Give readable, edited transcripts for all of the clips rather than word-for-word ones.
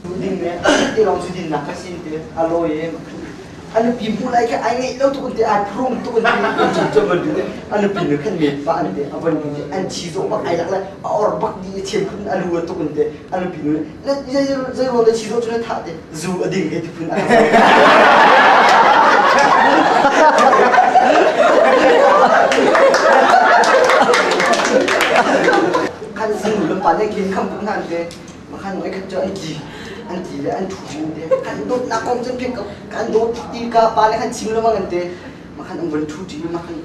Ding le te lawng cu dinnak ka sin te a lawi e a nupi hmuh lai kha ai ngeih lo tuk te ai phrum tuk te cu van du a nupi nu khan met pa an te a van du an chi zawh bak ai lak le a or bak di a thiam phun a lu a tuk te a nupi nu zei ruang da chi zawh cu na thah te zu a ding he ti phun a khan zing lam pa ne khin kham bu nan te Makhan noi khat cu an tli an tli le an ṭhu te kan dawtnak kong cun phek kan dawt ti ka pa le khan chim lengmang an te makhan an von ṭhu ṭi makhan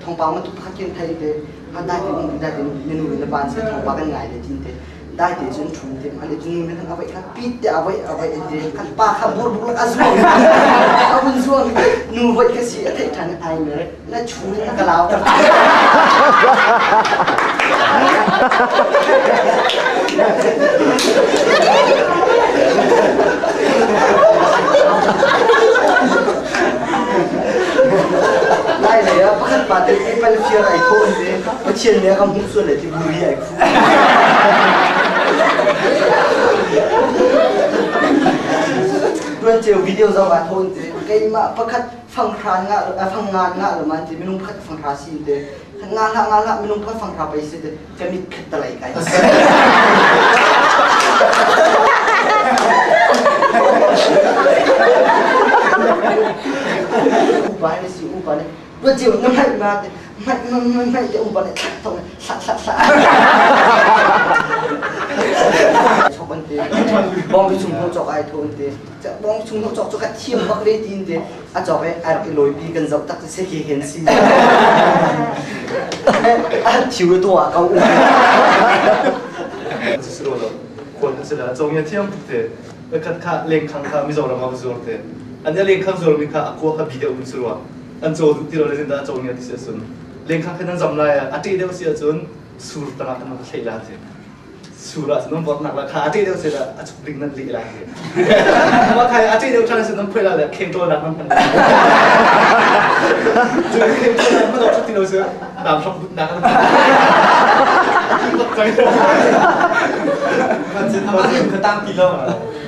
thawngpang bantuk pakhat khin thei te ma dai te um dai te na nu le na pa an si thawngpang kan ngai le tin te dai te cun ṭhu te ma le nu le khan avai kha pit te avai avai te khan pa kha bur bur lak a zuang a vun zuang nu voi kha si a theih ṭhan ai mere na chu in na ka lau ter Lai lei ah pakhat pa te apple fir ai thawn te Pathian le ka hmuh sual le ti buri ai phu. Tuan ceu video zong ah thawn te keimah pakhat fanghra nga fangngan nga lo man ti minung pakhat fanghra sin te nga hlah nga hlah minung pakhat fanghra pei si te ka mit khat talai kai upa ne si upa ne wa jiu na mai ma te mai mai mai te upa ne thak thong thla thla thla chok an te bong chung ho chok ai thon te bong chung ho chok chu ka thiam bak le tin te a cawk i a rak i lawipi kan zoh tak si hi hen si a thiu tu ah ko um Khual kan si la cong ya thiam tuk te khat kha leng khang kha Mizoram ah zuar te an leng khang zuar mi kha akua kha bi deuh mun surwa an caw duh ti lo le zindah cong ya ti si asun leng khang kha nan zam lai a te deuh si ahcun sur tangah kan thlei la ti sur ah nan vornak la kha a te deuh se la a chuk ding nan leh lai ma khai a te deuh than se nan phoi la le kheng to nak nan hman cu kheng to nak ma dok ti lo se dam shok but nak nan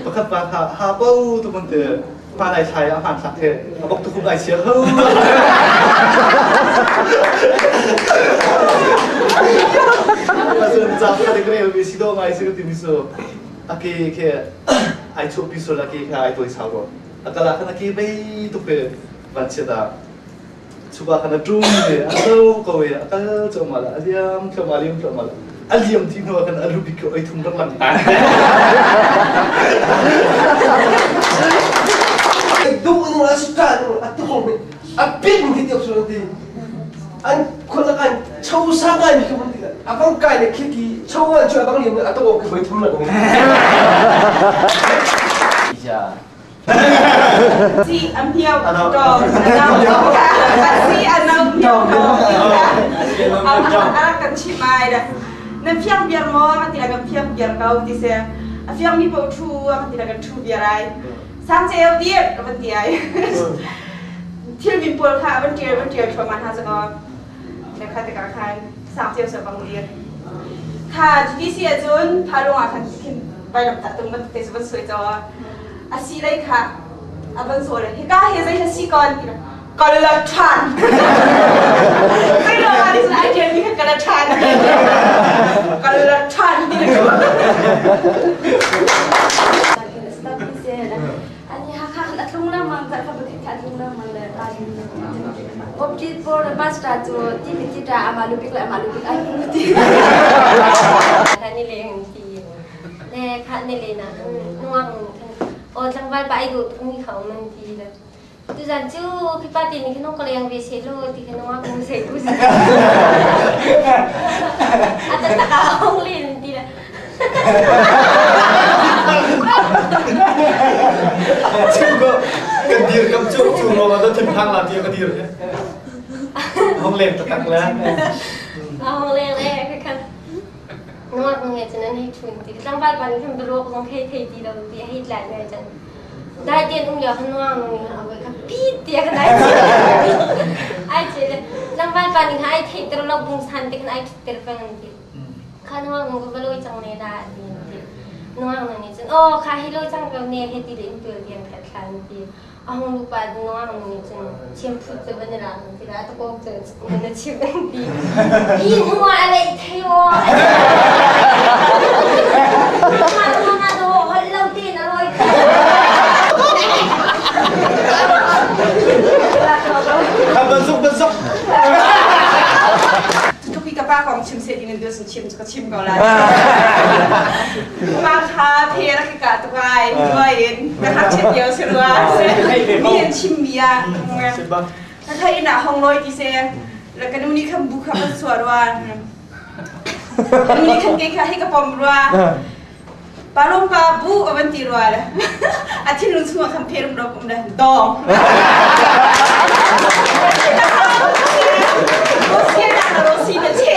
pakhat pa kha ha po tu mun te pa lai thlai a hman thlak the a bok tu kum ai sia ho Asun ca kha de krel mi si do ngai si ti mi su ake ke ai chu pi sul ake kha ai toi sau ro akala khan ake bei tu pe van chia da chuka khan a tum ne a zo ko ye akal cho ma la aliam thlo ma liam thlo ma la aliam ti hnu khan alu bi ko ai thum rak lang Du nu la sta nu a tu ko a pin hi tiok su ti an khulak an cho sa ngai mi khu ti a bang kai le khiki cho an chu a bang liam a to ki bai thum la Si am hiau to si anau hiau to a kan chim ai da na fiang biar mo ka ti la kan fiang biar ko ti se a fiang mi po thu a ka ti la kan thu biar ai sang cheu dir ka van ti ai thil min pawl kha van tial van tial thluahmah hna zakaw na kha tikah khan sang cheu sa bang dir kha GTC ahcun phalung ah khan khin vailam tah tung bantuk te cu van suai caw a si lei kha a van saw le hika he zei hla si kon ti kala ṭhan zei lo ah this ai tial mi kha kala ṭhan kala ṭhan ti Ani Hakha khan a tlung lengmang zarh khat khat a tlung lengmang le Boptit por le pastor cu ti mi ti ta ama lupik le ama lupik ai pu ti. Kan i leng ti le kha ne le na nuang o tlangval pa ai duh tuk mi kha um an ti le tuzan cu khi pa ti ni khi nong ka leng ve se lo ti khi nong aku se tu se ata taka ong lin ti le Cu ko kan dir kam cu cu lawng ah thinphang la ti ka dir hong leng taktak le hong leng le ka khan nuak nge cun an hei ṭhun ti tlangval pa nih khan biaruak zong hei thei ti lo ti a hei tlai ngai cun dai tein um lio khan nuang nih a voi kha pit tiah khan ai ai che le tlangval pa nih khan ai theihter lo bungsan te khan ai ṭhutter peng an ti khan nuang ka va lawi cang ne dah ti an ti. Nungak nu nih cun aw kha hi lo cang ko ne he ti le in tual diam kha thlan ti. A hung lu pa nungak nu nih cun chiam phut cu van i lak ti la ta kok cu na chim an ti. Hi hnu ah a leih thei aw. Mah nungak do holh lo tein a rawi. Ban zuk ban zuk. Tuki ka pa kong chim seh ding in duh chim cu ka chim ko lai. Pa kha phe rak ka tu kai nuai in ka hak chet lio si rua. Mi an chim mi ah ka thai na hong loi ti se la ka nu nih khan bu kha kan suah rua. Ka nu nih khan ke kha hi ka pom rua. Palung pa bu a van ti rua le. A thinlung chungah khan phe rum ro kum le dong. Rosia na Rosi na che.